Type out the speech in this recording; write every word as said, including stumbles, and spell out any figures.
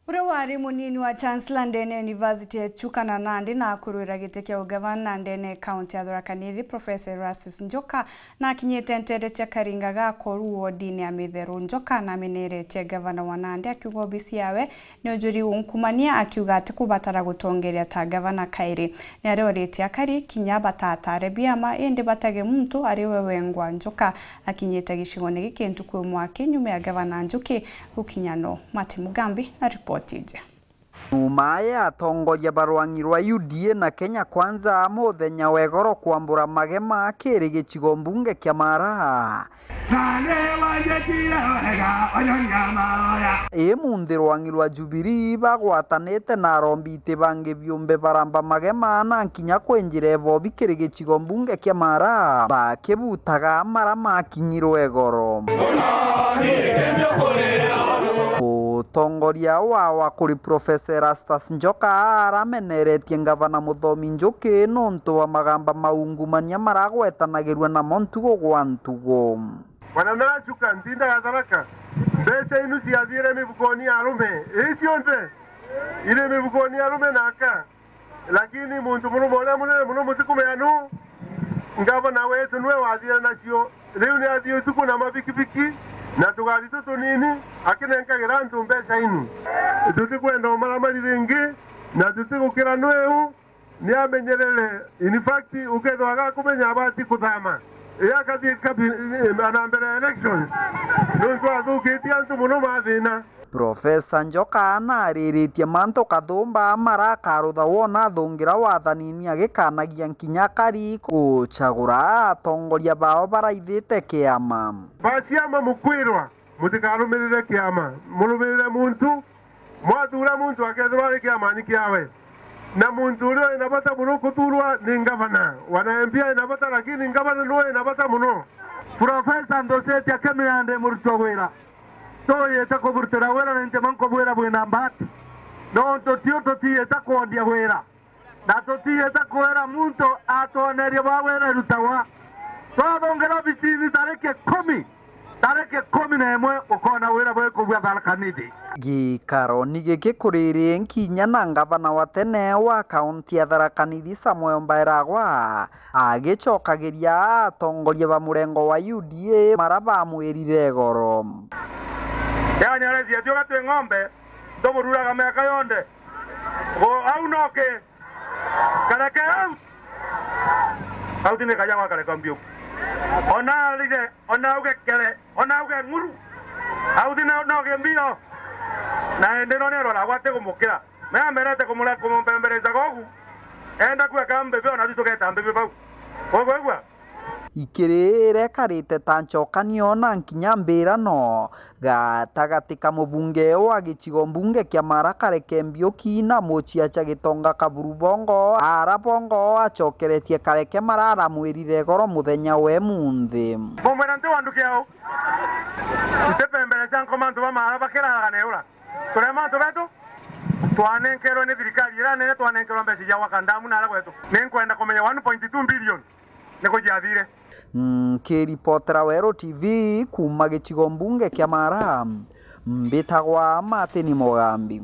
Uria wari munini wa Chancellor ndene ya University ya Chuka na Nandi na akurwira giti kia ugavana ndene ya kaunti ya Tharaka Nithi, Professor Erastus Njoka, na akinyite nteere cia Karinga ga Koru wodine ya Mitheru. Njoka nameneretie gavana wa Nandi akiuga obisi yawe ni ujuri unkumania, akiuga atikubatara gutongeria ta gavana kairi. Ni arioritie akari kinya batatare biama indi batage muntu ari we wengwa. Njoka akinyite gicigone giki ntuku imwe aki nyuma ya gavana Njuki gukinya no. Martin Mugambi na ripoti iji. Nyuma ya atongoria ba rwang'i rwa U D A na Kenya Kwanza muthenya wa igoro kwambura magema kiri gicigo mbunge kia Mara, imunthi rwang'i rwa Jubilee bagwatanite na arombi iti bangi biumbe baramba magema na nkinya kwenjira ebobi kiri gicigo mbunge kia Mara, bakibutaga mara makinyirwe igoro. Utongoria wawa kuri Professor Erastus Njoka arameneretie ngavana Muthomi Njuki nontu wa magamba maungumania maragwetanagirua namo ntugo gwa ntugo. Bwana Narachuka, ntinda ya Tharaka, mbeca inu ciathiire mibukoni ya arume, ii cionthe iri mibukoni ya arume na aka. Lakini muntu murume uria munene muno mutikumenya nu, ngavana wetu niwe wathire nacio. Riu ni athii utuku na mabikibiki na tugari tutunini, akinenkagira antu mbeca inu. Tutikwenda umaramari ringi, na tutigukira nwiu, ni amenyerere. In fact, ukethwa agakumenya abati kuthama, ii akathii kabi-, na mbere ya elections, nontu athukitie antu muno mathina. Professor Njoka naariritie mantu kathumba marakarutha wona athungira wathanini agikanagia nkinya akari gucagura atongoria bao baraithite kiama. Ba ciama mukwirwa, mutikarumirire kiama, murumirire muntu. Mwathura muntu akethirwa ari kiamani kiawe, na muntu uria wi na bata muno kuthurwa ni ngavana. Wana M P ai na bata, lakini ngavana niwe wi na bata muno. Professor Nduceti akimenya ndi murutwa wira. Tuyite kuburutira wira, na ntima nkubwira bwina mbati, nontu tiu tutiyite kwendia wira, na tutiyite kwira muntu atwonerie ba wira irutagwa. Twathungira obisini tariki ikumi, tariki ikumi na imwe ukoona wira bwikubua Tharaka Nithi. Gikaroni giki kuriri nkinya na ngavana wa tene wa kaunti ya Tharaka Nithi Samuel Mbairagwa agicokagiria atongoria ba murengo wa U D A mara bamwirire igoro. Yaani, areciatia uga twi ng'ombe, tubururaga miaka yonthe. Go-, au noki? Kareke au. Au ti ni kaja gwa kareka mbiu. Ona arire, ona auge kere, ona auge ng'uru. Au ti no, noki mbio? Na indi no ni aroragwa ati kumukira. Me amerete kumura-, kumumbembereza gogu. Enda kueka mbibi, ona tu tugeta mbibi bau. Ukwigua? Ikirire karite ta ncokanio na nkinya mbirano gatagati ka mubunge wa gicigo mbunge kia Mara Kareke Mbiuki na muciaca Gitonga Kaburu Bongo, ara Bongo acokeretie Kareke mara aramwirire igoro muthenya wa imunthi. Bumwira nti wandukia u? Nti pembere cia nkoma antu ba Mara bakiraraga neura. Turia mantu betu twanenkerwe ni thirikari iria nene, twanenkerwe mbeca cia gwaka ndamu nara gwetu. Ni nkwenda kumenya one point two billion ni ku ciathire. Nkiripotera Weru T V kuuma gicigo mbunge kia Mara, mbitagwa Martin Mugambi.